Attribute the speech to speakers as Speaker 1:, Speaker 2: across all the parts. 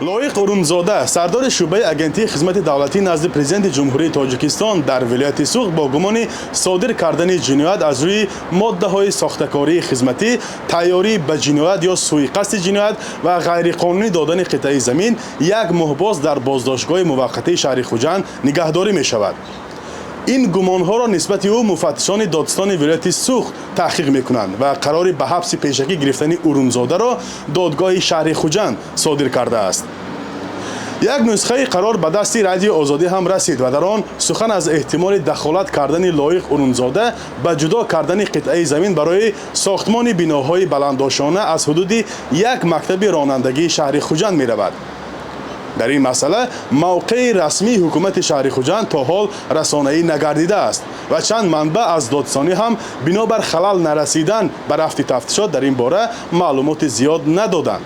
Speaker 1: Лоиқ Урунзода, сардори шӯъбаи агентии хизмати давлатӣ назди Президенти Ҷумҳурии Тоҷикистон дар вилояти Суғд, бо гумони содир кардани ҷиноят аз рӯи моддаҳои сохтакории хизматӣ, тайёрӣ ба ҷиноят ё сӯиқасди ҷиноят ва ғайриқонунӣ додани қитъаи замин як моҳ боз дар боздоштгоҳи муваққатии шаҳри Хуҷанд нигаҳдорӣ мешавад. Ин гумонҳоро нисбати ӯ муфаттишони додситони вилояти Суғд таҳқиқ мекунанд ва қарори ба ҳабси пешакӣ гирифтани Урунзодаро додгоҳи шаҳри Хуҷанд содир кардааст. Як нусхаи қарор ба дасти Радиои Озодӣ ҳам расид ва дар он сухан аз эҳтимоли дахолат кардани Лоиқ Урунзода ба ҷудо кардани қитъаи замин барои сохтмони биноҳои баландошона аз ҳудуди як мактаби ронандагии шаҳри Хуҷанд меравад. Дар ин масъала мавқеи расмии ҳукумати шаҳри Хуҷанд то ҳол расонаӣ нагардидааст ва чанд манбаъ аз додситонӣ ҳам бинобар халал нарасидан ба рафти тафтишот дар ин бора маълумоти зиёд надоданд.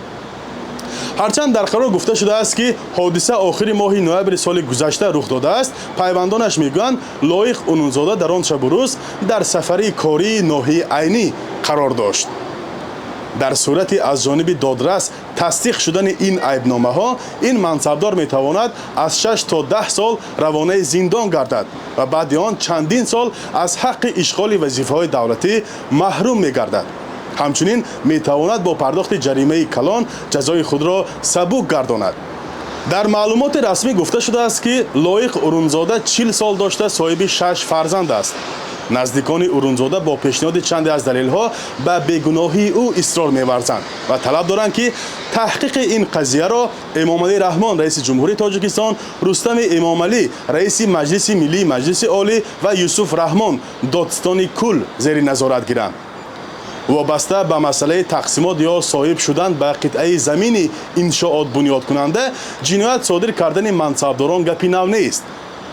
Speaker 1: Ҳарчанд дар қарор гуфта шудааст, ки ҳодиса охири моҳи ноябри соли гузашта рух додааст, пайвандонаш мегӯянд, Лоиқ Унунзода дар он шабу рӯз дар сафари кории ноҳияи Айнӣ қарор дошт. Дар сурати аз ҷониби додрас тасдиқ шудани ин айбномаҳо, ин мансабдор метавонад аз 6 то 10 сол равонаи зиндон гардад ва баъди он чандин сол аз ҳаққи ишғоли вазифаҳои давлатӣ маҳрум мегардад. Ҳамчунин метавонад бо пардохти ҷаримаи калон ҷазои худро сабук гардонад. Дар маълумоти расмӣ гуфта шудааст, ки Лоиқ Урунзода 40 сол дошта, соҳиби шаш фарзанд аст. Наздикони Урунзода бо пешниҳоди чанде аз далелҳо ба бегуноҳии ӯ исрор меварзанд ва талаб доранд, ки таҳқиқи ин қазияро Эмомалӣ Раҳмон, раиси Ҷумҳурии Тоҷикистон, Рустами Эмомалӣ, раиси Маҷлиси Миллии Маҷлиси Олӣ, ва Юсуф Раҳмон, додситони кул, зери назорат гиранд. Вобаста ба масъалаи тақсимот ё соҳиб шудан ба қитъаи замини иншоот бунёдкунанда ҷиноят содир кардани мансабдорон гапи нав нест.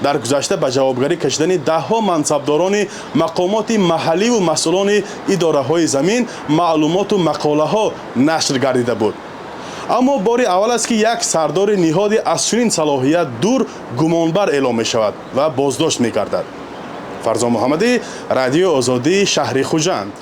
Speaker 1: Дар гузашта ба ҷавобгарӣ кашидани даҳҳо мансабдорони мақомоти маҳалливу масъулони идораҳои замин маълумоту мақолаҳо нашр гардида буд, аммо бори аввал аст, ки як сардори ниҳоди аз чунин салоҳият дур гумонбар эълом мешавад ва боздошт мегардад. Фарзон Муҳаммадӣ, Радиои Озодӣ, шаҳри Хуҷанд.